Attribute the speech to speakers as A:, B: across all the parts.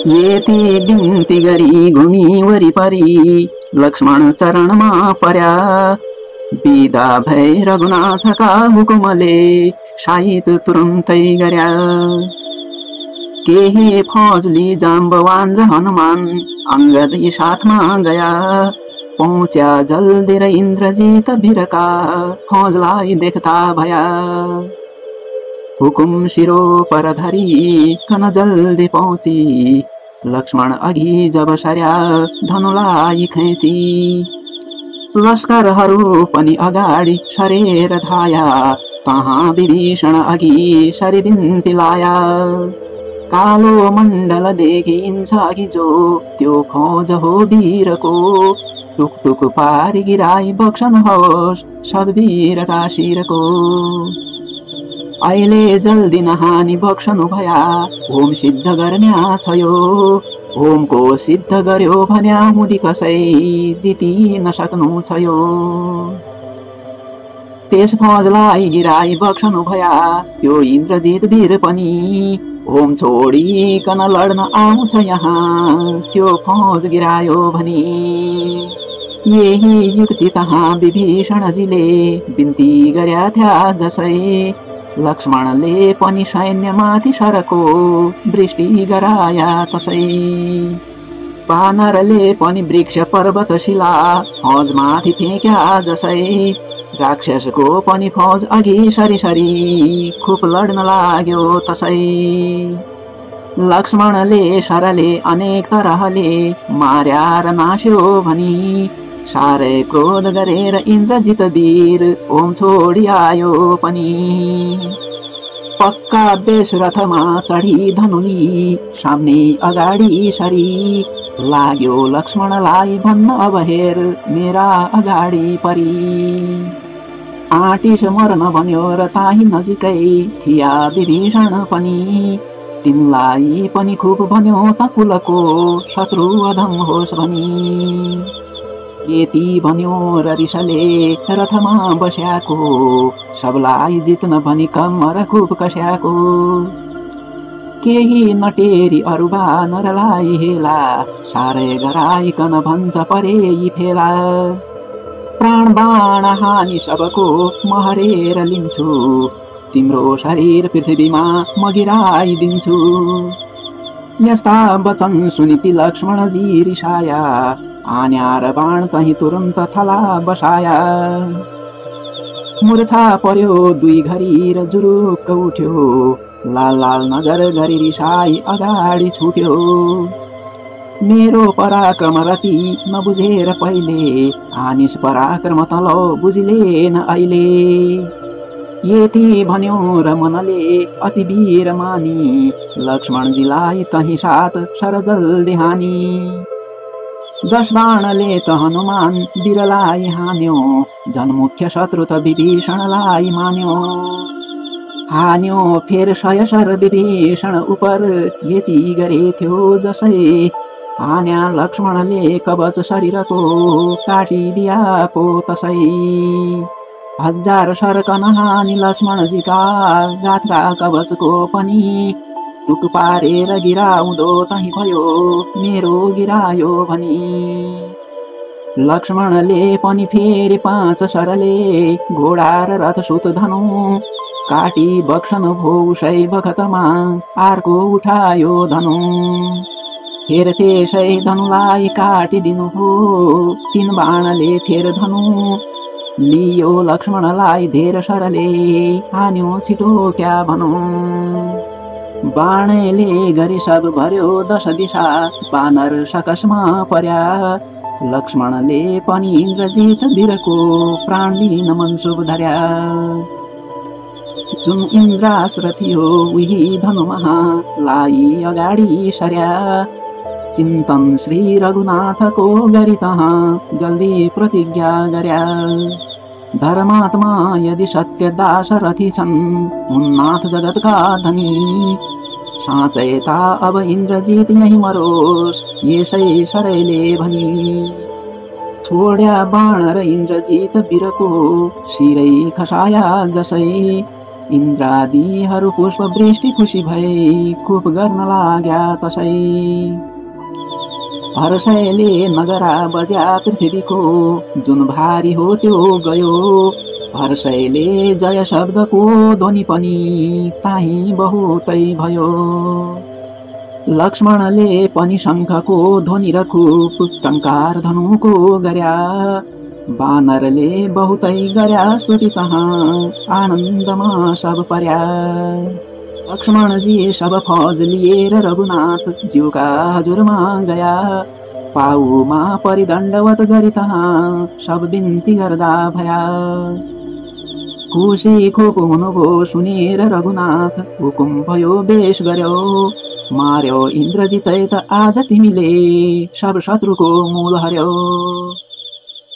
A: येती बिन्ती गरी घुमी वरिपरि लक्ष्मण चरणमा पर्या। बिदा भए रघुनाथका हुकुमले साइत तुरुन्तै गर्या। केही फौजली जाम्बवान र हनुमान अंगद यी साथमा गया। पहुँच्या जल्दी र इन्द्रजित वीरका फौजलाई देख्दा भया। हुकुम सिरो पर धरी कन जल्दी पहुँची लक्ष्मण अघि जब सर्या धनुलाई खैची। लस्करहरू पनि अगाडि सरेर धाया तहाँ विभीषण अघि सरी बिन्ती लाया। कालो मण्डल देखिन्छ अघि जो त्यो फौज हो वीरको। टुकटुक पारी गिराई बक्सन होस् सब वीरका शिरको। अहिले जल्दी नहानी बक्सनु भया होम सिद्ध गर्न्या छ यो। होमको सिद्ध गर्यो भन्या हुँदी कसै जिति नसक्नु छ यो। त्यस फौजलाई गिराई बक्सनु भया त्यो इन्द्रजित वीर पनि। होम छोडिकन लड्न आउँछ यहाँ त्यो फौज गिरायो भनी। यही युक्ति तहाँ विभीषणजीले बिन्ती गर्या थ्या जसै। लक्ष्मणले पनि सैन्यमाथि सरको वृष्टि गराया तसै। वानरले पनि वृक्ष पर्वत शिला फौजमाथि फेंक्या जसै। राक्षसको पनि फौज अघि सरी सरी खुब लड्न लाग्यो तसै। लक्ष्मणले सरले अनेक तरहले मार्या र नास्यो भनी। साह्रै क्रोध गरेर इन्द्रजित वीर ओम छोडी आयो पनि। पक्का बेस रथमा चढी धनुली सामने अगाडि सरी। लाग्यो लक्ष्मणलाई भन्न अब हेर मेरा अगाडि परी। आँटिस मर्न भन्यो र ताही नजिकै थिया विभीषण पनि। तिनलाई पनि खुब भन्यो त कुलको शत्रु अधम होस् भनी। यति भन्यो र रिसले रथमा बस्याको सबलाई जित्न भनी कम्मर खुब कस्याको। केही नटेरी अरु वानरलाई हेला साह्रै गराइकन भन्छ परे यी फेला। प्राण बाण हानि सबको महरेर लिन्छु तिम्रो शरीर पृथ्वीमा म गिराइदिन्छु। यस्ता वचन सुनिति लक्ष्मणजी रिसाया आन्या र बाण तही तुरन्त थला बसाया। मूर्छा पर्यो दुई घरी र जुरुक्क उठ्यो। लाल लाल नजर गरी रिसाई अगाडि छुट्यो। मेरो पराक्रम रति नबुझेर पहिले हानिस पराक्रम तलो बुझिलेन अहिले। यति भन्यो र मनले अति वीर मानी लक्ष्मणजीलाई तही साथ सर जल्दी हानी। 10 बाणले त हनुमान वीरलाई हान्यो जनमुख्य शत्रु त विभीषणलाई मान्यो। हान्यो फेर 100 सर विभीषण उपर यति गरेथ्यो जसै। हान्या लक्ष्मणले कवच शरीरको काटिदिया पो तसै। 1000 सरकन हानि लक्ष्मणजीका गात्रा कवचको पनि। टुक पारेर गिराउँदो तही भयो मेरो गिरायो भनी। लक्ष्मणले पनि फेरि 5 सरले घोडा र रथ सुत धनु काटी बक्सन भो उसै बखतमा अर्को उठायो धनु। फेर त्यसै धनुलाई काटिदिनु हो 3 बाणले फेर धनु। लियो लक्ष्मणलाई धेर सरले हान्यो छिटो क्या भनौँ। बाणले गरी सब भर्यो 10 दिशा बानर सकसमा पर्या। लक्ष्मणले पनि इन्द्रजित वीरको प्राण लिन मनसुख धर्या। जुन इन्द्रास्त्र थियो उही धनुमहा लाई अगाडि सर्या। चिन्तन श्री रघुनाथको गरी तहाँ जल्दी प्रतिज्ञा गर्या। धर्मात्मा यदि सत्य दासरथी छन् उन्नाथ जगतका धनी। साँचैता अब इन्द्रजित यही मरोस् यसै सरैले भनी। छोड्या बाण र इन्द्रजित वीरको शिरै खसाया जसै। इन्द्रादिहरू पुष्प वृष्टि खुसी भई खुब गर्न लाग्या तसै। हर्षैले नगरा बज्या पृथ्वीको जुन भारी हो त्यो गयो। हर्षैले जय शब्दको ध्वनि पनि ताही बहुतै भयो। लक्ष्मणले पनि शङ्खको ध्वनि र खुब टङ्कार धनुको गर्या। बानरले बहुतै गर्या स्तुति तहाँ आनन्दमा सब पर्या। लक्ष्मणजी सब फौज लिएर रघुनाथ ज्यूका हजुरमा गया। पाउमा परिदण्डवत गरी तहाँ सब बिन्ती गर्दा भया। खुसी खुब हुनुभयो सुनेर रघुनाथ हुकुम भयो बेस गर्यो। मार्यो इन्द्रजितै त आज तिमीले सब शत्रुको मूल हर्यो।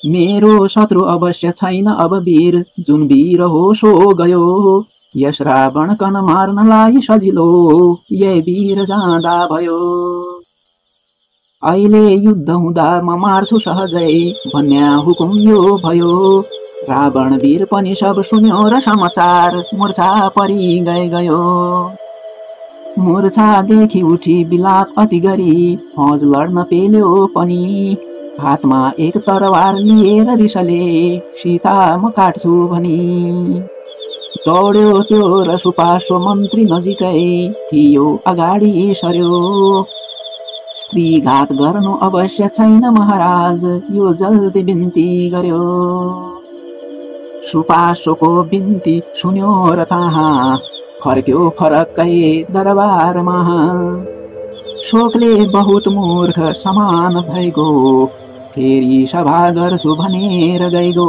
A: मेरो शत्रु अवश्य छैन अब वीर जुन वीर हो सो गयो। यस रावण कन मार्नलाई सजिलो यही वीर जाँदा भयो। अहिले युद्ध हुँदा म मार्छु सहजै भन्या हुकुम यो भयो। रावण वीर पनि सब सुन्यो र समाचार मूर्छा परि गयो। मूर्छादेखि उठी बिलाप अति गरी फौज लड्न पेल्यो पनि। हातमा एक तरवार लिएर रिसले सीता म काट्छु भनी। दौड्यो त्यो र सुपार्श्व मन्त्री नजिकै थियो अगाडि सर्यो। स्त्रीघात गर्नु अवश्य छैन महाराज यो जल्दी बिन्ती गर्यो। सुपार्श्वको बिन्ती सुन्यो र ताहाँ फर्क्यो फरक्कै दरबारमा। शोकले बहुत मूर्ख समान भइगो फेरि सभा गर्छु भनेर गइगो।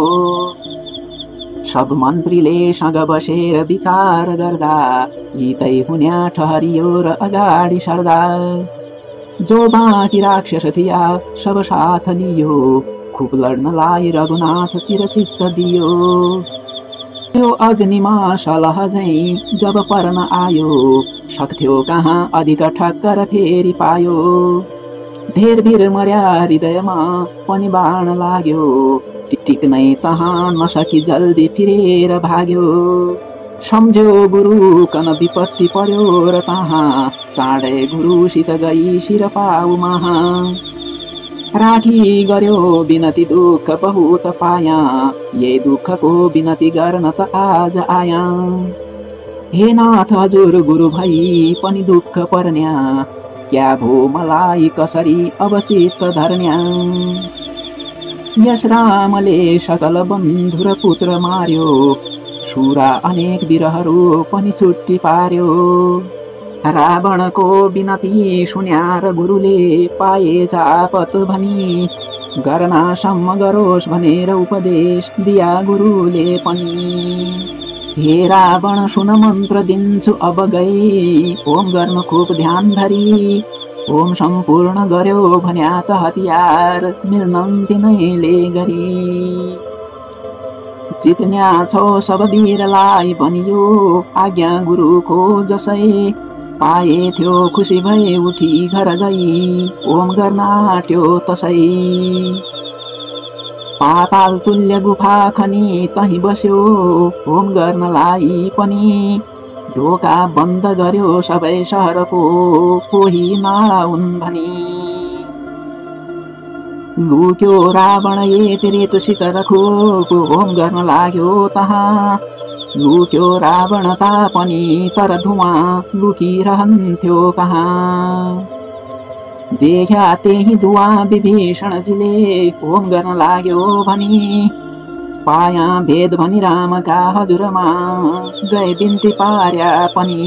A: सब मन्त्रीले सँग बसेर विचार गर्दा हितै हुन्या ठहरियो र अगाडि सर्दा। जो बाँकी राक्षस थिया सब साथ लियो खुब लड्नलाई रघुनाथतिर चित्त दियो। त्यो अग्निमा सलह झैं जब पर्न आयो सक्थ्यो कहाँ अधिक ठक्कर फेरि पायो। धेर वीर मर्या हृदयमा पनि बाण लाग्यो। टिक्नै तहाँ नसकी जल्दी फिरेर भाग्यो। सम्झ्यो गुरु कन विपत्ति पर्यो र तहाँ चाँडै गुरुसित गई शिर पाउ महा। राखी गर्यो बिनती दुःख बहुत पाया यही दुःखको बिनती गर्न त आज आया। हे नाथ हजुर गुरु भई पनि दुःख पर्न्या क्या भो मलाई कसरी अब चित्त धर्न्या। यस रामले सकल बन्धु र पुत्र मार्यो सुरा अनेक वीरहरू पनि छुट्टी पार्यो। रावणको बिनती सुन्या र गुरुले पाएछ आपत भनी गर्नासम्म गरोस् भनेर उपदेश दिया गुरुले पनि। हे रावण सुन मन्त्र दिन्छु अब गई ओम गर्नु खुब ध्यान धरी। ओम सम्पूर्ण गर्यो भन्या त हतियार मिल्नन् तिनैले गरी। जित्न्या छौ सब वीरलाई भनियो आज्ञा गुरुको जसै। पाए थियो खुसी भए उठी घर गई ओम गर्न आट्यो तसै। पाताल तुल्य गुफा खनी तही बस्यो ओम गर्नलाई पनि। ढोका बन्द गर्यो सबै सहरको कोही नआउन् भनी। लुक्यो रावण एतिरेतसित रखोको होम गर्न लाग्यो तहाँ। लुक्यो रावण तापनि तर धुवाँ लुकिरहन्थ्यो कहाँ। देख्या त्यही धुवाँ विभीषणजीले होम गर्न लाग्यो भनी। पाया भेद भनी रामका हजुरमा गए बिन्ती पार्या पनि।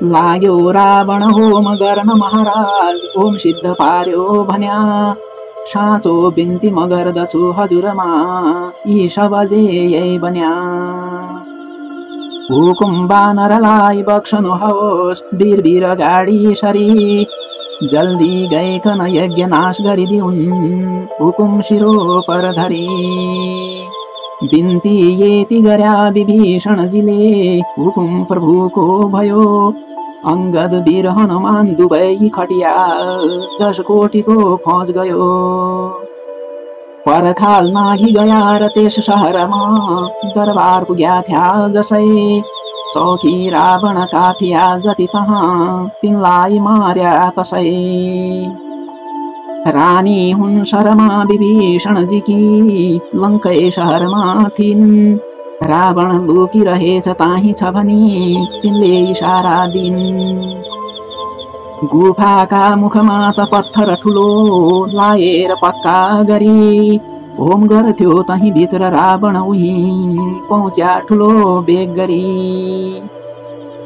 A: लाग्यो रावण होम गर्न महाराज होम सिद्ध पार्यो भन्या। साँचो बिन्ती म गर्दछु हजुरमा यी सब अझै यही बन्या। हुकुम बानरलाई बक्सनु होस् वीर वीर गाडी सरी। जल्दी गइकन यज्ञ नाश गरिदिउन् हुकुम शिरो पर धरी। बिन्ती यति गर्या विभीषणजीले हुकुम प्रभुको भयो। अंगद वीर हनुमान दुवै खटिया 10 कोटीको फौज गयो। परखाल नाघी गया र त्यस शहरमा दरबार पुग्या थिया जसै चौकी रावणका थिया जति तहाँ तिनलाई मार्या तसै रानी हुन् शरमा विभीषणजीकी लङ्कै शहरमा थिइन् रावण लुकिरहेछ ताही छ भनी तिनले इशारा दिन् गुफाका मुखमा त पत्थर ठुलो लाएर पक्का गरी होम गर्थ्यो तही भित्र रावण उही पहुँच्या ठुलो बेग गरी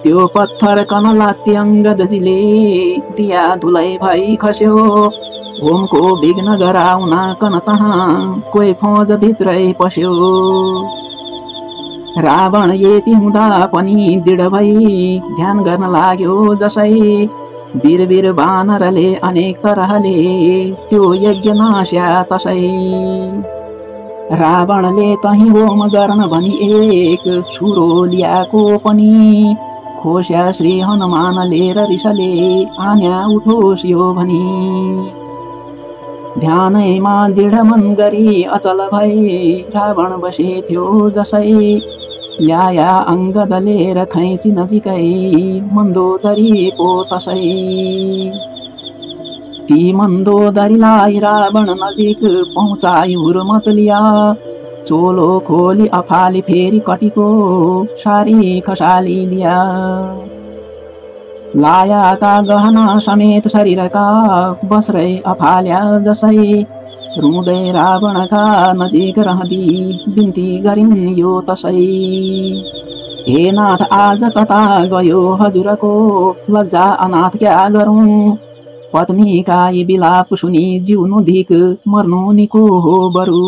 A: त्यो पत्थर कनलात्ती अङ्गदजीले दिया धुलै भई खस्यो होमको विघ्न गराउन कन तहाँ कोही फौज भित्रै पस्यो रावण यति हुँदा पनि दृढ भई ध्यान गर्न लाग्यो जसै वीर वीर वानरले अनेक तरहले त्यो यज्ञ नास्या तसै रावणले तही होम गर्न भनी एक छुरो ल्याएको पनि खोस्या श्री हनुमानले र रिसले आन्या उठोस् यो भनी ध्यानैमा दृढ मन गरी अचल भई रावण बसे थियो जसै ल्याया अङ्गदले र खैँची नजिकै मन्दोदरी पो तसै ती मन्दोदरीलाई रावण नजिक पहुँचाई हुर्मत लिया चोलो खोली अफाली फेरि कटीको सारी खसाली लिया लायाका गहना समेत शरीरका बस्रै अफाल्या जसै रुँदै रावणका नजिक रहँदी बिन्ती गरिन् यो तसै हे नाथ आज कता गयो हजुरको लज्जा अनाथ क्या गरौँ पत्नीका यी बिलाप सुनि जिउनु धिक मर्नु निको हो बरु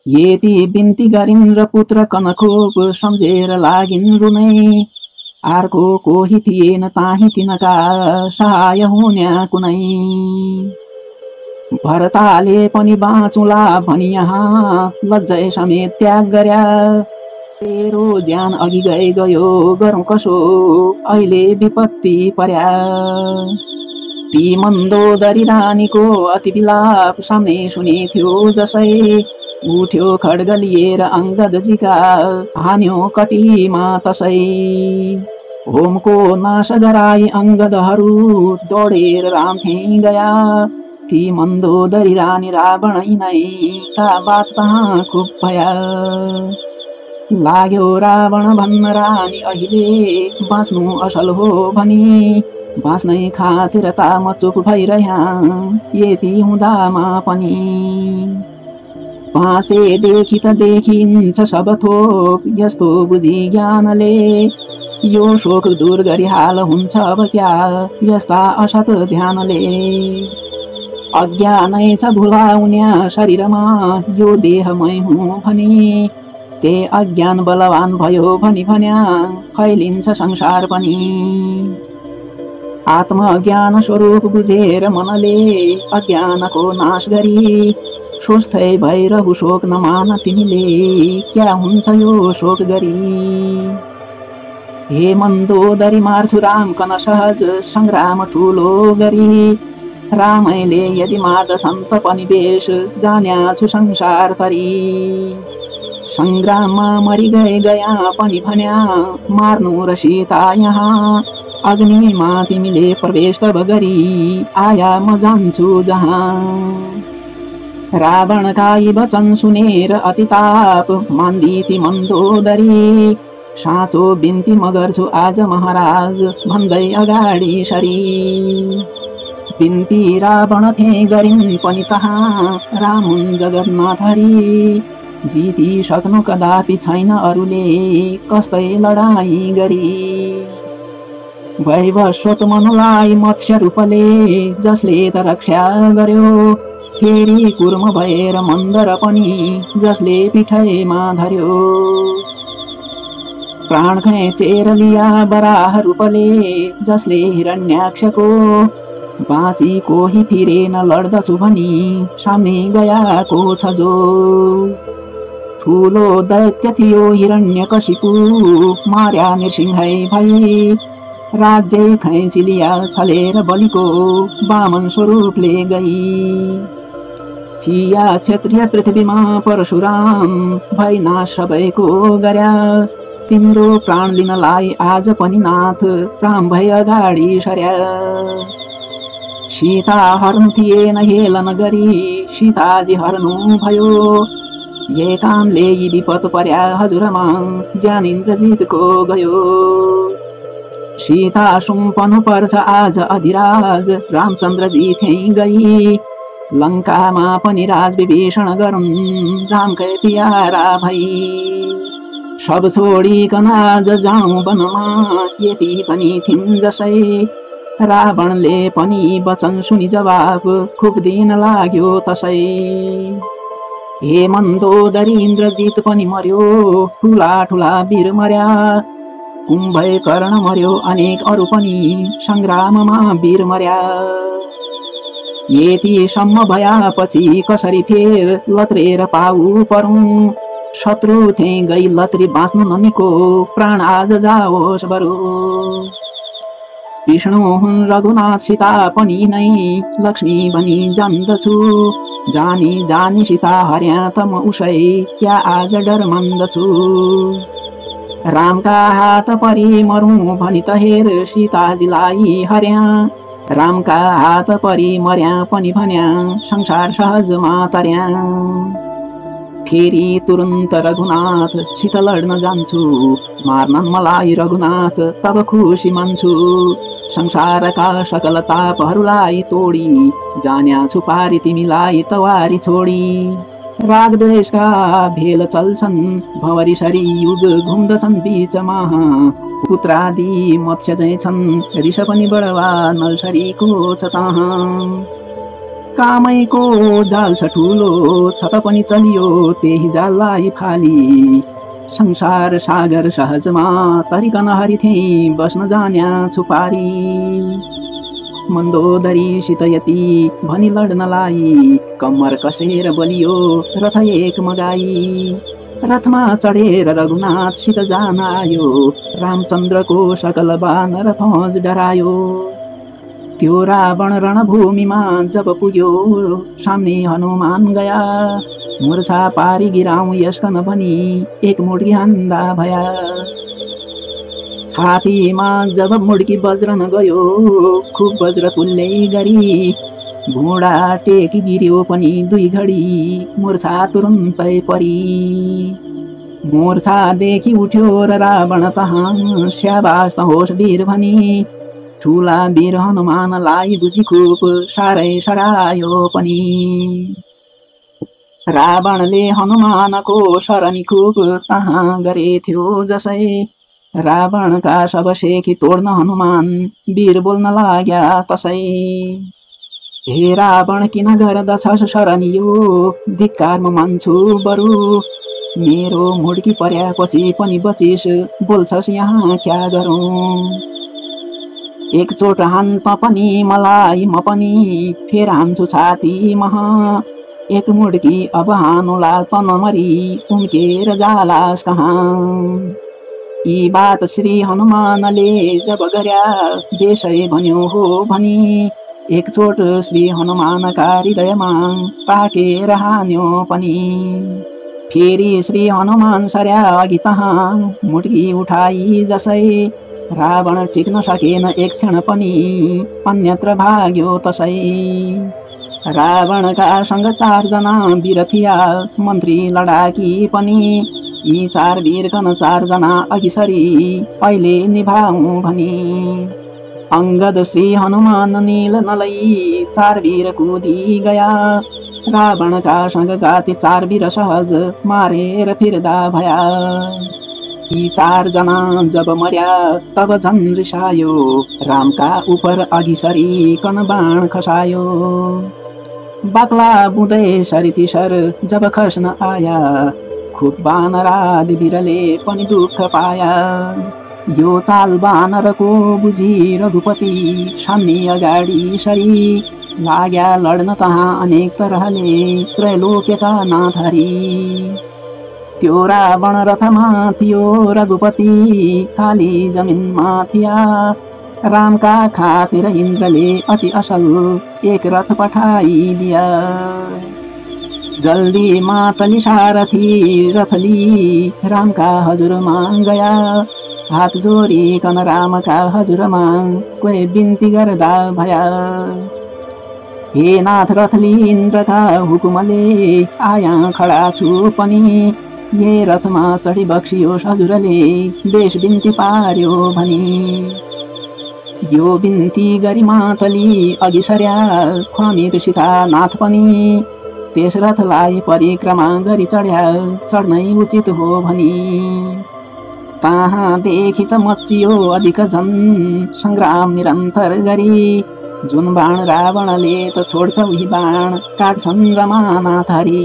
A: यति बिन्ती गरिन् र पुत्र कनखोप सम्झेर लागिन् रुनै अर्को कोही थिएन ताही तिनका सहाय हुन्या कुनै भरताले पनि बाँचुला भनी यहाँ लज्जै समेत त्याग गर्या तेरो ज्यान अघि गयो गरौँ कसो अहिले विपत्ति पर्या ती मन्दोदरी रानीको अति विलाप सामने सुने थियो जसै उठ्यो खड्ग लिएर अङ्गदजीका हान्यो कटीमा तसै होमको नाश गराई अङ्गदहरू दौडेर रामथे गया ती मन्दोदरी रानी रावण यिनैका बात तहाँ खुब भया लाग्यो रावण भन्न रानी अहिले बाँच्नु असल हो भनी बाँच्नै खातिर ता म चुप भइरह्या यति हुँदामा पनि बाँचेदेखि त देखिन्छ सब थोक यस्तो बुझी ज्ञानले यो शोक दूर गरी हाल हुन्छ अब क्या यस्ता असत ध्यानले अज्ञानै छ भुलाउन्या शरीरमा यो देहमै हुँ भनी ते अज्ञान बलवान भयो भनी भन्या फैलिन्छ संसार पनि आत्मज्ञान स्वरूप बुझेर मनले अज्ञानको नाश गरी सोच्दै भइरहु शोक नमान तिमीले क्या हुन्छ यो शोक गरी हे मन्दोदरी मार्छु राम कन सहज संग्राम ठुलो गरी रामैले यदि मार्दछन् त पनि बेस जान्या छु संसार तरी संग्राममा मरि गया पनि भन्या मार्नु र सीता यहाँ अग्निमा तिमीले प्रवेश तब गरी आया म जान्छु जहाँ रावणका यी वचन सुनेर अतिताप मान्दी ती मन्दोदरी साँचो बिन्ती म गर्छु आज महाराज भन्दै अगाडि सरी बिन्ती रावण थे गरिन् पनि तहाँ राम हुन् जगन्नाथ हरि जिति सक्नु कदापि छैन अरूले कस्तै लडाई गरी वैवस्वत मनुलाई मत्स्य रूपले जसले त रक्षा गर्यो फेरि कुर्म भएर मन्दर पनि जसले पिठैमा धर्यो प्राण खैचेर लिया बराह रूपले जसले हिरण्याक्षको बाँची कोही फिरेन लड्दछु भनी सामने गयाको छ जो ठुलो दैत्य थियो हिरण्यकशिपु मार्या नृसिंहै भई राज्य खैँची लिया छलेर बलिको वामन स्वरूपले गई थिया क्षेत्रीय पृथ्वीमा परशुराम भई नाश सबैको गर्या तिम्रो प्राण लिनलाई आज पनि नाथ राम भई अगाडि सर्या सीता हर्नु थिएन हेलन गरी सीताजी हर्नु भयो ये कामले यी विपद पर्या हजुरमा ज्यान इन्द्रजितको गयो सीता सुम्पनु पर्छ आज अधिराज रामचन्द्रजी त्यहीँ गई लङ्कामा पनि राज विभीषण गरुन् रामकै प्यारा भई सब छोडिकन आज जाउँ वनमा यति पनि थिइन् जसै रावणले पनि वचन सुनि जवाफ खुब दिन लाग्यो तसै हे मन्दोदरी इन्द्रजित पनि मर्यो ठुला ठुला वीर मर्या कुम्भकर्ण मर्यो अनेक अरू पनि संग्राममा वीर मर्या यति सम्म भएपछि कसरी फेर लत्रेर पाउ परौं शत्रु थिए गई लत्री बाँच्नु ननिको प्राण आज जाओस् बरु विष्णु हुन् रघुनाथ सीता पनि नै लक्ष्मी भनी जान्दछु जानी जानी सीता हर्या त म उसै क्या आज डर मान्दछु रामका हात परि मरौँ भनी त हेर सीताजीलाई हर्या रामका हात परि मर्या पनि भन्या संसार सहजमा तर्या फेरि तुरुन्त रघुनाथ सित लड्न जान्छु मार्नन् मलाई रघुनाथ तब खुसी मान्छु संसारका सकल तापहरूलाई तोडी जान्या छु पारी तिमीलाई तवारी छोडी राग द्वेषका भेल चल्छन् भवरी सरी युग घुम्दछन् बीचमा पुत्रादि मत्स्य चाहिँ छन् ऋष पनि बढवा नलसरीको छ तहाँ कामैको जाल छ ठुलो छ त पनि चलियो त्यही जाललाई फाली संसार सागर सहजमा तरिकन हरिथे बस्न जान्या छु पारी मन्दोदरी सित यति भनी लड्नलाई कम्मर कसेर बलियो रथ एक मगाई रथमा चढेर रघुनाथ सित जान आयो रामचन्द्रको सकल बानर फौज डरायो त्यो रावण रणभूमिमा जब पुग्यो सामने हनुमान गया मुर्छा पारी गिराउँ यसकन भनी एक मुड्की हान्दा भया छातीमा जब मुड्की बज्रन गयो खुब बज्र तुल्यै गरी घुँडा टेकी गिर्यो पनि दुई घडी मुर्छा तुरुन्तै परी मूर्छादेखि उठ्यो र रावण तहाँ स्याबास त होस् वीर भनी ठुला वीर हनुमानलाई बुझी खुब साह्रै सरायो पनि रावणले हनुमानको शरणी खुब तहाँ गरेथ्यो जसै रावणका सब सेखी तोड्न हनुमान वीर बोल्न लाग्या तसै हे रावण किन गर्दछस् शरणी यो धिक्कार म मान्छु बरु मेरो मुड्की पर्यापछि पनि बचिस बोल्छस् यहाँ क्या गरौँ एकचोट हान्त पनि मलाई म पनि फेर हान्छु छाती महा एक मुड्की अब हानुला त नमरी उम्केर जालास कहाँ यी बात श्री हनुमानले जब गर्या देशै भन्यो हो भनी एकचोट श्री हनुमानका हृदयमा ताकेर हान्यो पनि फेरि श्री हनुमान सर्या अघि तहाँ मुड्की उठाई जसै रावण टिक्न सकेन एक क्षण पनि अन्यत्र भाग्यो तसै रावणका सँग 4 जना वीर थिया मन्त्री लडाकी पनि यी 4 वीरकन 4 जना अघि सरी अहिले निभाऊ भनी अंगद श्री हनुमान नील नलई 4 वीर कूदी गया रावणका सँग गाती 4 वीर सहज मारेर फिर्दा भया यी 4 जना जब मर्या तब झन् रिसायो रामका उपर अघि सरी कन बाण खसायो बाक्ला बुँदै सरिती सर जब खस्न आया खुब बानरादि वीरले पनि दुःख पाया यो चाल बानरको बुझी रघुपति सामने अगाडि सरी लाग्या लड्न तहाँ अनेक तरहले त्रैलोक्यका नाथहरी त्यो रावण रथमा थियो रघुपति खाली जमिनमा थिया रामका खातिर इन्द्रले अति असल एक रथ पठाइदिया जल्दी मातली सारथी रथली रामका हजुरमा गया। हात जोडिकन रामका हजुरमा कोही बिन्ती गर्दा भया। हे नाथ रथली इन्द्रका हुकुमले आया खडा छु पनि। ये रथमा चढी बक्सियोस् हजुरले बेस बिन्ती पार्यो भनी। यो बिन्ती गरी मातली अघि सर्या ख्वामित सीता नाथ पनि। त्यस रथलाई परिक्रमा गरी चढ्या चढ्नै उचित हो भनी। ताहाँदेखि त मच्चियो अधिक झन् सङ्ग्राम निरन्तर गरी। जुन बाण रावणले त छोड्छ उही बाण काट्छन् रमानाथ हरि।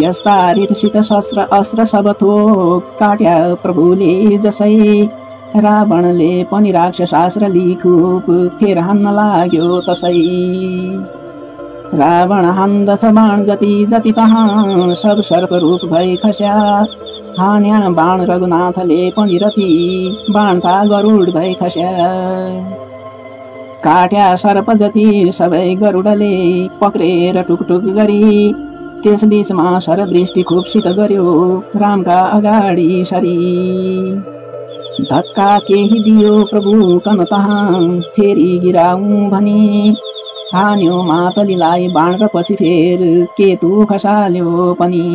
A: यस्ता रीतसित शस्त्र अस्त्र सब थोक काट्या प्रभुले जसै। रावणले पनि राक्षसास्त्र लिखुप फेर हान्न लाग्यो तसै। रावण हान्दछ बाण जति जति तहाँ सब सर्प रूप भई खस्या। हान्या बाण रघुनाथले पनि रति बाण ता गरुड भई खस्या। काट्या सर्प जति सबै गरुडले पक्रेर टुकटुक गरी। त्यस बीचमा सरवृष्टि खुबसित गर्यो रामका अगाडि सरी। धक्का केही दियो प्रभु कन तहाँ फेरि गिराउँ भनी। हान्यो मातलीलाई बाण र पछि फेर केतु खसाल्यो पनि।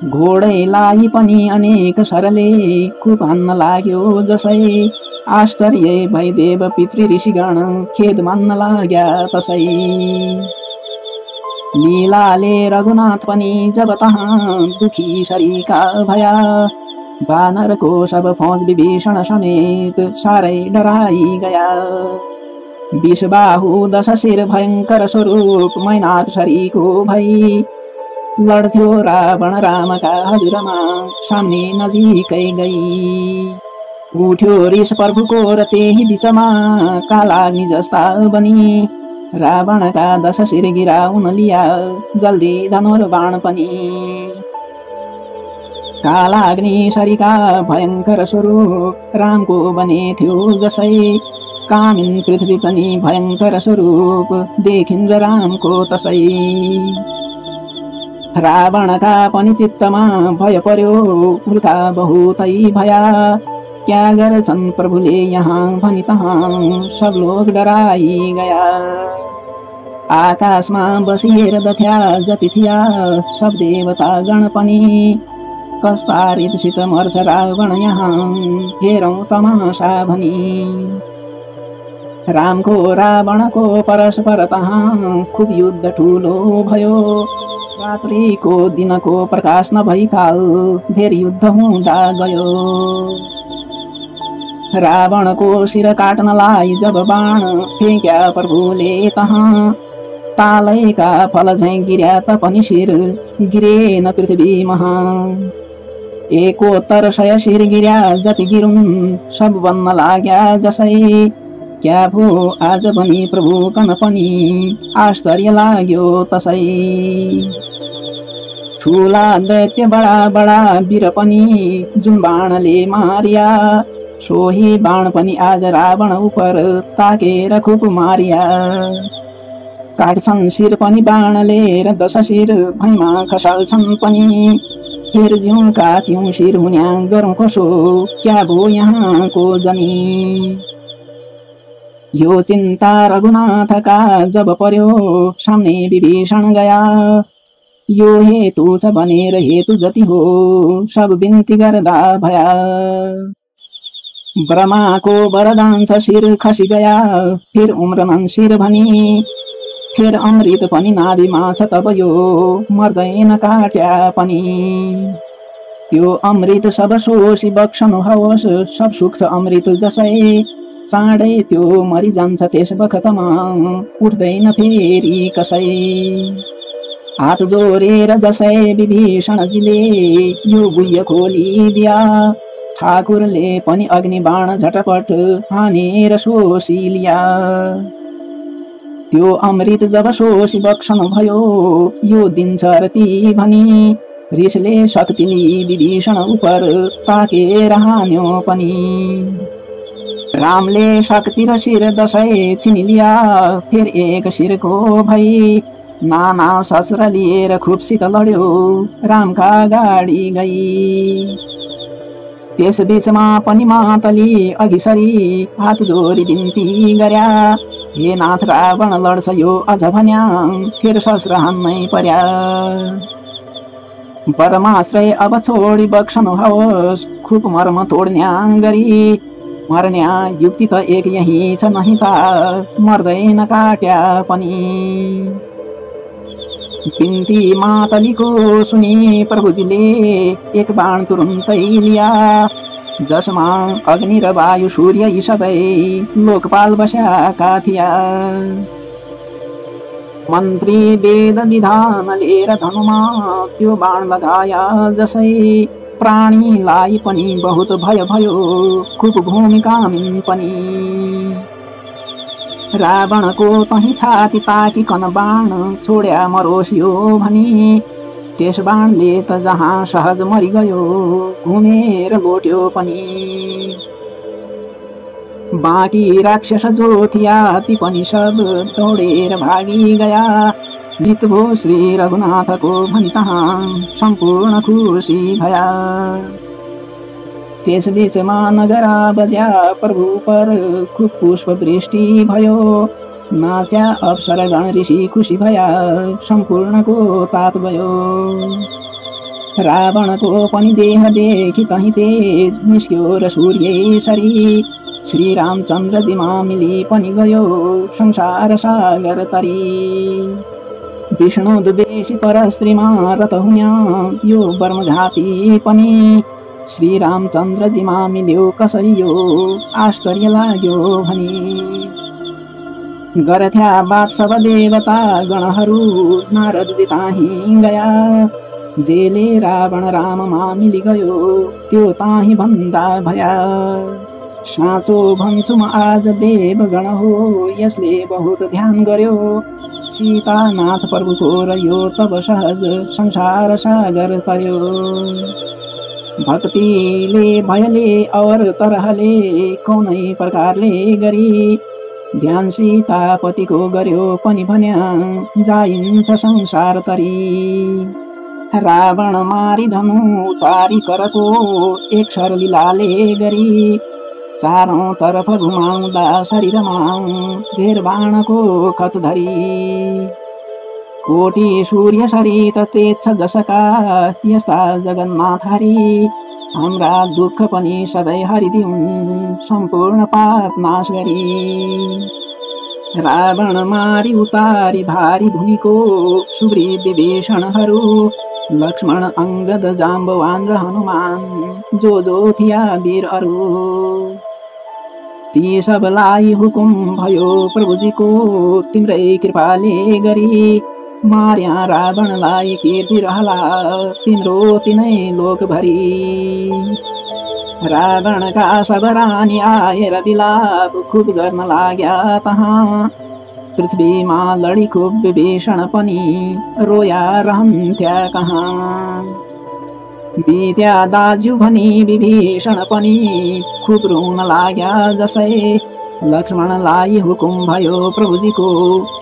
A: घोडैलाई पनि अनेक सरले खुब हान्न लाग्यो जसै। आश्चर्य भई देव पितृ ऋषिगण खेद मान्न लाग्या तसै। लीलाले रघुनाथ पनि जब तहाँ दुखी शरीका भया। बानरको सब फौज विभीषण समेत सारै डराई गया। 20 बाहु 10 शिर भयंकर स्वरूप मैनाक शरीको भई। लड्थ्यो रावण रामका हजुरमा सामने नजिकै गई। उठ्यो रिस प्रभुको र त्यही बीचमा कालाग्नि जस्ता बनी। रावणका 10 शिर गिराउन लिया जल्दी धनुर बाण पनि। कालाग्नि शरीका भयंकर स्वरूप रामको बने थियो जसै। कामिन पृथ्वी पनि भयंकर स्वरूप देखिन् रामको तसै। रावणका पनि चित्तमा भय पर्यो वृथा बहुतै भया। क्या गर्छन् प्रभुले यहाँ भनी तहाँ सब लोग डराई गया। आकाशमा बसी हेर्दथ्या जति थिया सब देवता गण पनि। कस्ता रीतसित मर्छ रावण यहाँ हेरौँ तमासा भनी। रामको रावणको परस्पर तहाँ खुब युद्ध ठुलो भयो। रात्रिको दिनको प्रकाश नभई काल धेर युद्ध हुँदा गयो। रावणको शिर काट्नलाई जब बाण फेंक्या प्रभुले तहाँ। तालैका फल झैं गिर्या तपनि शिर गिरेन पृथ्वी महा। 100 शिर गिर्या जति गिरुन् सब बन्न लाग्या जसै। क्या भो आज पनि प्रभु कन पनि आश्चर्य लाग्यो तसै। ठुला दैत्य बडा बडा वीर पनि जुन बाणले मारिया। सोही बाण पनि आज रावण उपर ताकेर खुब मारिया। काट्छन् शिर पनि बाणले र 10 शिर भैमा खसाल्छन् पनि। फेर जिउँ काट्यौँ शिर हुन्या गरौँ कसो क्या भो यहाँको जनी। यो चिन्ता रघुनाथका जब पर्यो सामने विभीषण गया। यो हेतु छ भनेर हेतु जति हो सब बिन्ती गर्दा भया। ब्रह्माको वरदान छ शिर खसी गया फिर उम्रनन् शिर भनी। फिर अमृत पनि नाभिमा छ तब यो मर्दैन काट्या पनि। त्यो अमृत सब सोसी बक्सनु होस् सब सुख छ अमृत जसै। चाँडै त्यो मरिजान्छ त्यस बखतमा उठ्दैन फेरि कसै। हात जोडेर जसै विभीषणजीले यो गुह्य खोलिदिया। ठाकुरले पनि अग्नि बाण झटपट हानेर सोसी लिया। त्यो अमृत जब सोसी बक्सनु भयो यो दिन्छ रति भनी। रिसले शक्तिले विभीषण उपर ताकेर हान्यो पनि। रामले शक्ति र शिर 10 छिनिलिया फेर एक शिरको भई। नाना शस्त्र लिएर खुबसित लड्यो रामका गाडी गई। त्यस बीचमा पनि मातली अघि सरी हात जोरी बिन्ती गर्या, हे नाथ रावण लड्छ यो अझ भन्या, फेर शस्त्र हान्नै पर्या। परमाश्रय अब छोडी बक्सनु होस् खुब मर्म तोड्न्या गरी, मर्न्या युक्ति त एक यही छ नहीं त मर्दैन काट्या पनि। बिन्ती मातलीको सुनि प्रभुजीले एक बाण तुरुन्तै लिया, जसमा अग्नि र वायु सूर्य यी सबै लोकपाल बस्याका थिया। मन्त्री वेद विधान लिएर धनुमा त्यो बाण लगाया जसै, प्राणीलाई पनि बहुत भय भयो खुब भूमिकामिन पनि। रावणको तही छाती ताकिकन बाण छोड्या मरोसियो भनी, त्यस बाणले त जहाँ सहज मरिगयो घुमेर लोट्यो पनि। बाँकी राक्षस जो थिया ती पनि सब दौडेर भागी गया, जित भो श्री रघुनाथको भनी तहाँ सम्पूर्ण खुसी भया। त्यस बीचमा नगरा बज्या प्रभु पर खुब पुष्प वृष्टि भयो, नाच्या अप्सरगण ऋषि खुसी भया सम्पूर्णको ताप गयो। रावणको पनि देह देखि तही तेज निस्क्यो र सूर्येश्वरी, श्री रामचन्द्रजीमा मिली पनि गयो संसार सागर तरी। विष्णु द्वेषी पर स्त्रीमा रत हुन्या यो वर्मघाती पनि, श्री रामचन्द्रजीमा मिल्यो कसरी यो आश्चर्य लाग्यो भनी। गरथ्या बात सब देवता गणहरू नारदजी ताही गया, जेले रावण राममा मिली गयो त्यो ताही भन्दा भया। साँचो भन्छु म आज देवगण हो यसले बहुत ध्यान गर्यो, सीतानाथ प्रभुको र यो तब सहज संसार सागर तर्यो। भक्तिले भयले और तरहले कौनै प्रकारले गरी, ध्यान सीतापतिको गर्यो पनि भन्या जाइन्छ संसार तरी। रावण मारी धनु उतारी करको एक सरलीलाले गरी, चारौं तरफ घुमाउँदा शरीरमा धेर बाणको खत धरी। कोटी सूर्य सरित तेज छ जसका यस्ता जगन्नाथ हरि, हाम्रा दुःख पनि सबै हरिदिउन् सम्पूर्ण पाप नाश गरी। रावण मारी उतारी भारी भूमिको सुग्रीव विभीषणहरू, लक्ष्मण अंगद जाम्बवान र हनुमान जो थिया वीरहरू। ती सबलाई हुकुम भयो प्रभुजीको तिम्रै कृपाले गरी, मार्या रावणलाई कीर्ति रहला तिम्रो तिनै लोकभरि। रावणका सब रानी आएर विलाप खुब गर्न लाग्या तहाँ, पृथ्वीमा लडी खुब विभीषण पनि रोया रहन्थ्या कहाँ। बित्या दाज्यू भनी विभीषण पनि खुब रुन लाग्या जसै, लक्ष्मणलाई हुकुम भयो प्रभुजीको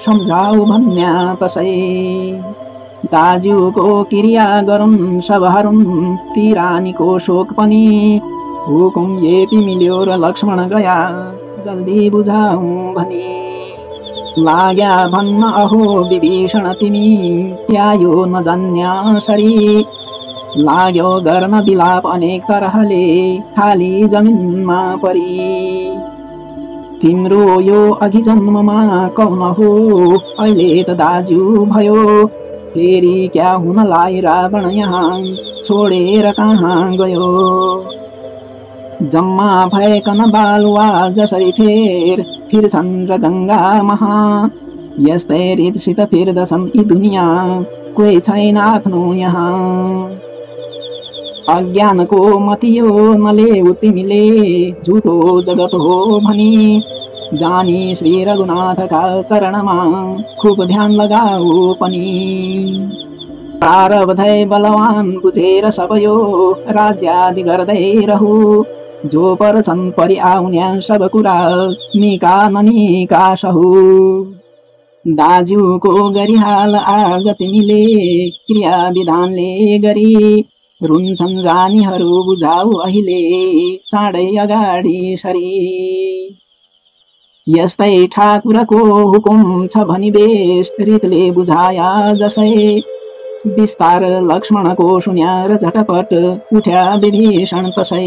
A: सम्झाऊ भन्या तसै। दाज्यूको क्रिया गरुन् सब हरुन् ती रानीको शोक पनि, हुकुम यति मिल्यो र लक्ष्मण गया जल्दी बुझाऊ भनी। लाग्या भन्न अहो विभीषण तिमी त्यायो नजान्या सरी, लाग्यो गर्न विलाप अनेक तरहले खाली जमिनमा परी। तिम्रो यो अघि जन्ममा कौन हो अहिले त दाज्यू भयो, फेरि क्या हुनलाई रावण यहाँ छोडेर कहाँ गयो। जम्मा भएकन बालुवा जसरी फिर्छन् र गङ्गा महा, यस्तै रीतसित फिर्दछन् यी दुनिया कोही छैन आफ्नो यहाँ। अज्ञानको मतियो नलेऊ तिमीले झुटो जगत हो भनी, जानी श्री रघुनाथका चरणमा खुब ध्यान लगाऊ पनि। प्रारब्धै बलवान बुझेर सब यो राज्यादि गर्दै रहु, जो पर्छन् परि आउन्या सब कुरा निका ननिका सहु। दाजुको गरिहाल आज तिमीले क्रिया विधानले गरी रुन्छन् रानीहरू बुझाऊ अहिले चाँडै अगाडि सरी यस्तै ठाकुरको हुकुम छ भनी बेस रीतले बुझाया जसै विस्तार लक्ष्मणको सुन्या र झटपट उठ्या विभीषण तसै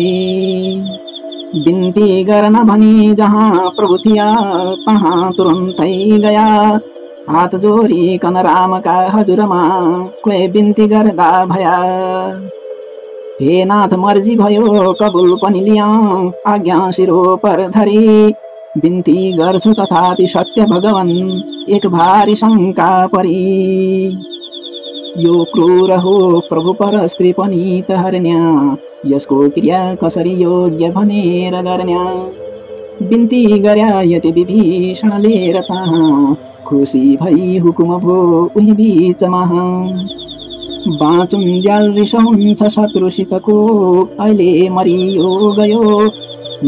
A: बिन्ती गर्न भनी जहाँ प्रभु थिया तहाँ तुरुन्तै गया हात जोडिकन रामका हजुरमा कोही बिन्ती गर्दा भया हे नाथ मर्जी भयो कबुल पनि लिया आज्ञा शिरोपर धरी बिन्ती गर्छु तथापि सत्य भगवान एक भारी शङ्का परी यो क्रूर हो प्रभु पर स्त्री पनि त हर्न्या यसको क्रिया कसरी योग्य भनेर गर्न्या बिन्ती गर्या यति विभीषणले र तहाँ खुसी भई हुकुम भो उही बीचमा बाँचुन्जेल रिस हुन्छ शत्रुसितको अहिले मरियो गयो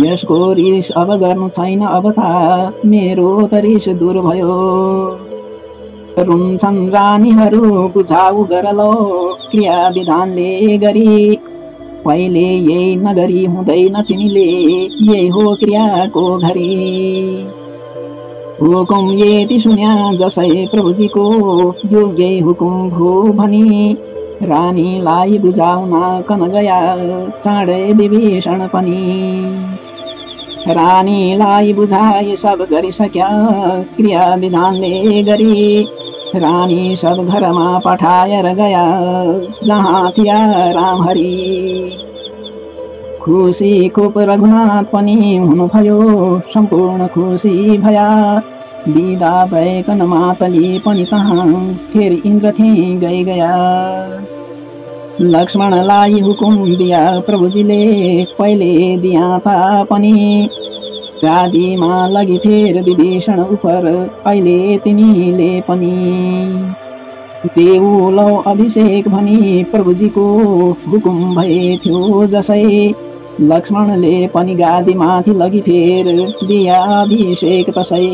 A: यसको रिस अब गर्नु छैन अब त मेरो त रिस दूर भयो रुन्छन् रानीहरू बुझाउ गरलो क्रिया विधानले गरी पहिले यही नगरी हुँदैन तिमीले यही हो क्रियाको घरी हुकुम यति सुन्या जसै प्रभुजीको योग्य हुकुम भो भनी रानीलाई बुझाउन कन गया चाँडै विभीषण पनि रानीलाई बुझाए सब गरिसक्या क्रिया विधानले गरी रानी सब घरमा पठाएर गया जहाँ थिया राम हरि खुसी खुब रघुनाथ पनि हुनुभयो सम्पूर्ण खुसी भया बिदा भएकन मातली पनि कहाँ फेरि इन्द्र थिए गई गया लक्ष्मणलाई हुकुम दिया प्रभुजीले पहिले दिया पनि गादीमा लगी फेर विभीषण उपर अहिले तिमीले पनि देउलौ अभिषेक भनी प्रभुजीको हुकुम भए थियो जसै लक्ष्मणले पनि गादीमाथि लगी फेर दिया अभिषेक तसै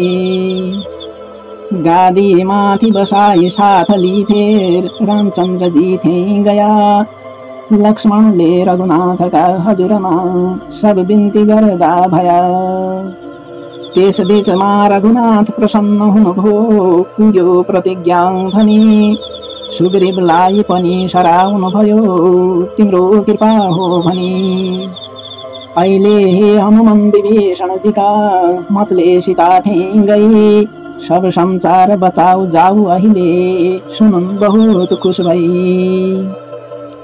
A: गादीमाथि बसाई साथ ली फेर रामचन्द्रजी थिए गया लक्ष्मणले रघुनाथका हजुरमा सब बिन्ती गर्दा भया त्यस बीचमा रघुनाथ प्रसन्न हुनुभयो पुग्यो प्रतिज्ञा भनी सुग्रीवलाई पनि सराउनु भयो तिम्रो कृपा हो भनी अहिले हे हनुमान विभीषणजीका मतले सीता थिए गई सब समाचार बताऊ जाऊ अहिले सुनुन् बहुत खुश भई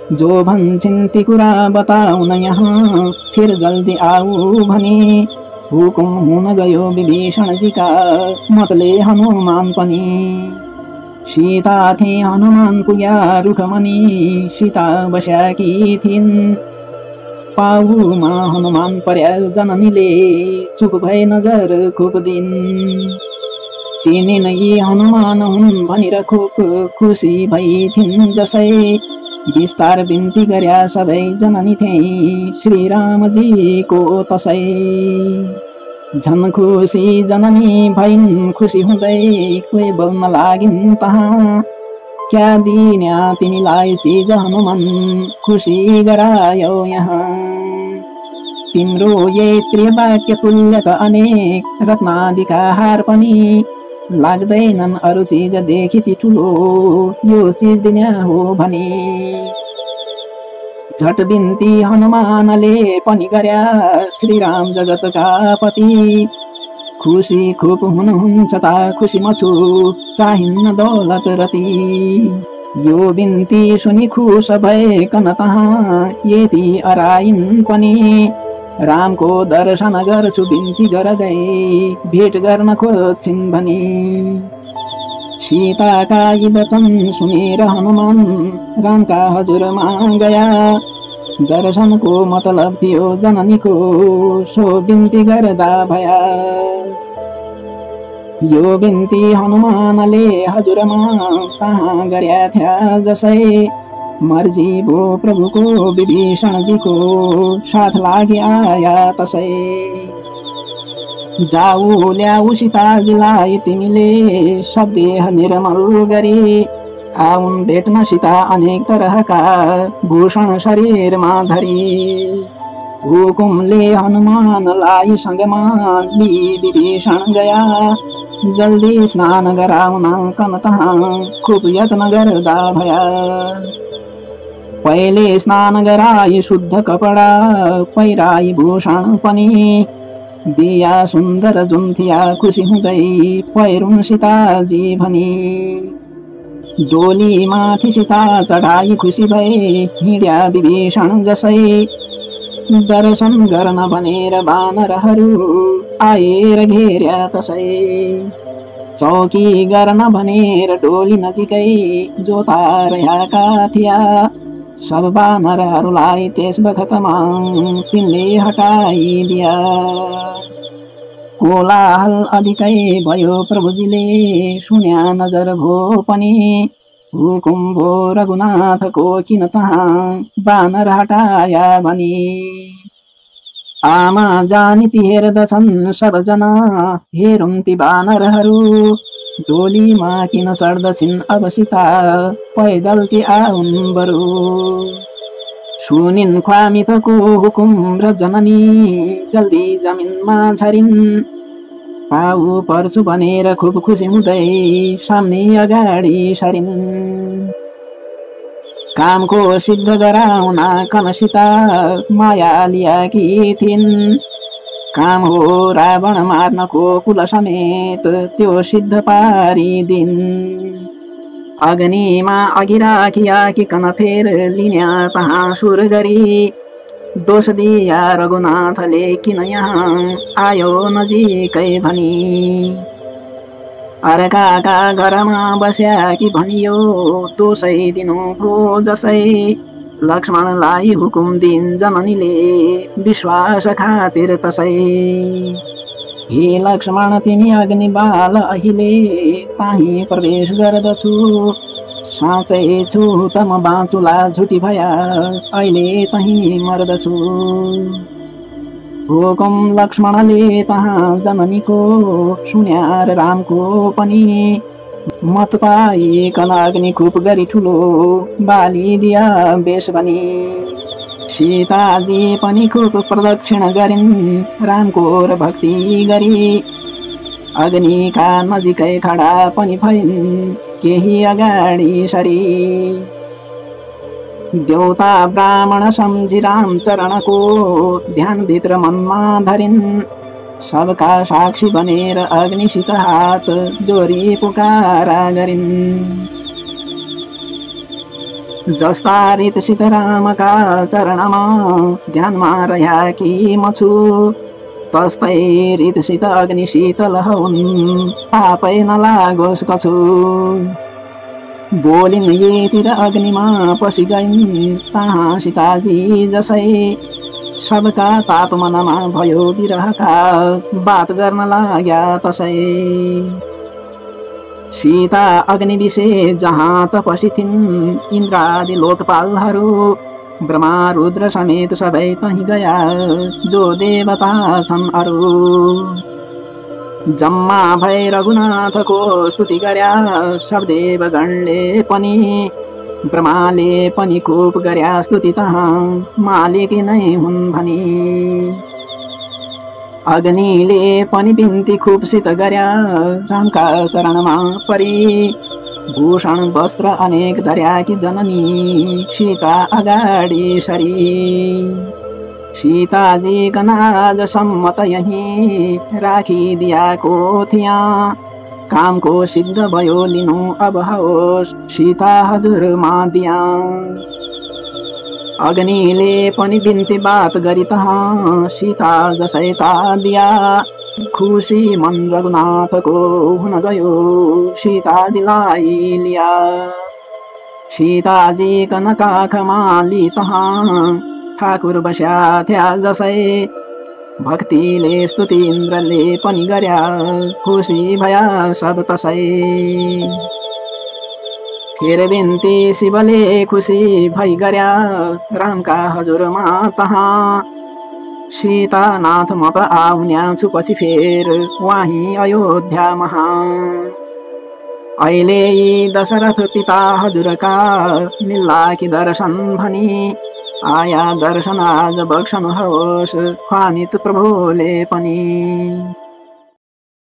A: जो भन्छन् ती कुरा बताउन यहाँ फिर जल्दी आऊ भने हुकुम हुन गयो विभीषणजीका मतले हनुमान पनि सीता थिए हनुमान पुग्या रुखमनी सीता बस्याकी थिइन् पाहुमा हनुमान पर्या जननीले चुप भए नजर खुब दिन चिनिन यी हनुमान हुन् भनेर खुब खुसी भई थिइन् जसै विस्तार बिन्ती गर्या सबै जननी थिए श्रीरामजीको तसै झन खुसी जननी भइन् खुसी हुँदै कोही बोल्न लागिन् तहाँ क्या दिन्या तिमीलाई चिज हनुमान खुसी गरायो यहाँ तिम्रो यही प्रिय वाक्य तुल्य त अनेक रत्नादिका हार पनि लाग्दैनन् अरू चिज देखि ठुलो यो चिज दिन्या हो भने झट बिन्ती हनुमानले पनि गर्या श्रीराम जगतका पति खुसी खुब हुनुहुन्छ ता खुसी म छु चाहिन्न दौलत रति यो बिन्ती सुनि खुश भएकन तहाँ यति अराइन् पनि रामको दर्शन गर्छु बिन्ती गर्दै भेट गर्न खोज्छिन् भनी सीताका यी वचन सुनेर हनुमान रामका हजुरमा गया दर्शनको मतलब थियो जननीको सो बिन्ती गर्दा भया यो बिन्ती हनुमानले हजुरमा कहाँ गर्या थिया जसै मर्जी भो प्रभुको विभीषणजीको साथ लागि आया तसै जाऊ ल्याऊ सीताजीलाई तिमीले सब देह निर्मल गरी आउन् भेट्न सीता अनेक तरहका भूषण शरीरमा धरी हुकुमले हनुमानलाई सँगमा विभीषण गया जल्दी स्नान गराउन कन तहाँ खुब यत्न गर्दा भया पहिले स्नान गराई शुद्ध कपडा पहिराई भूषण पनि दिया सुन्दर जुन्थिया खुसी हुँदै पहिरुन् सीताजी भनी डोली माथि सीता चढाई खुसी भए हिँड्या विभीषण जसै दर्शन गर्न भनेर बानरहरू आएर घेर्या तसै चौकी गर्न भनेर डोली नजिकै जोता रहेका थिया सब बानरहरूलाई त्यस बखतमा तिनले हटाइदिया कोलाहल अधिकै भयो प्रभुजीले सुन्या नजर भो पनि हुकुम भो रघुनाथको किन तहाँ बानर हटाया भनी आमा जानी हेर्दछन् सबजना हेरुन् ती बानरहरू डोलीमा किन चढ्दछिन् अब सीता पैदल ती आउन् बरु सुनिन् ख्वामितको हुकुम र जननी जल्दी जमिनमा झरिन् पाउ पर्छु भनेर खुब खुसी हुँदै सामने अगाडि सरिन् कामको सिद्ध गराउन कन सीता माया लिएकी थिइन् काम हो रावण मार्नको कुल समेत त्यो सिद्ध पारिदिन् अग्निमा अघि राखिकन फेर लिन्या तहाँ सुर गरी दोष दिया रघुनाथले किन यहाँ आयो नजिकै भनी अर्काका घरमा बस्या कि भनियो दोषै दिनु भो जसै लक्ष्मणलाई हुकुम दिन जननीले विश्वास खातिर तसै हे लक्ष्मण तिमी अग्नि बाल अहिले ताही प्रवेश गर्दछु साँचै छु त म बाँचुला झुटी भया अहिले तही मर्दछु हुकुम लक्ष्मणले तहाँ जननीको सुन्यार रामको पनि मत पाइकन अग्नि खुप गरी ठुलो बालिदिया बेस बनी सीताजी पनि खुब प्रदक्षिण गरिन् रामको र भक्ति गरी अग्निका नजिकै खडा पनि भइन् केही अगाडि सरी देवता ब्राह्मण सम्झी राम चरणको ध्यान भित्र मनमा धरिन् सबका साक्षी बनेर अग्निसित हात जोरी पुकारा गरिन् जस्ता रीतसित रामका चरणमा ध्यानमा रहेकी म छु तस्तै रीतसित अग्नि शीतल हुन् पापै नलागोस् कछु बोलिन् यतिर अग्निमा पसि गइन् तहाँ सीताजी जसै सबका ताप मनमा भयो विरहका बात गर्न लाग्या तसै सीता अग्नि विषे जहाँ तपसी थिइन् इन्द्रादि लोकपालहरू ब्रह्मा रुद्र समेत सबै तही गया जो देवता छन् अरू जम्मा भई रघुनाथको स्तुति गर्या सब देवगणले पनि ब्रह्माले पनि खुब गर्या स्तुति तहाँ मालिकी नै हुन् भनी अग्निले पनि बिन्ती खुबसित गर्या रामका चरणमा परी भूषण वस्त्र अनेक धर्याकी जननी सीता अगाडि सरी सीताजी कनाज सम्मत यही राखिदियाको थिया कामको सिद्ध भयो लिनु अब होस् सीता हजुरमा दिया अग्निले पनि बिन्ती बात गरी तहाँ सीता जसै ता दिया खुसी मन रघुनाथको हुन गयो सीताजीलाई लिया सीताजी कन काखमा ली तहाँ ठाकुर बस्या थ्या जसै भक्तिले स्तुति इन्द्रले पनि गर्या खुसी भया सब तसै फेर बिन्ती शिवले खुसी भई गर्या रामका हजुरमा तहाँ सीतानाथ म त आउन्या छु पछि फेर वाही अयोध्या महा अहिले यी दशरथ पिता हजुरका मिल्ला कि दर्शन भनी आया दर्शन आज बक्सनु होस् ख्वानित प्रभुले पनि।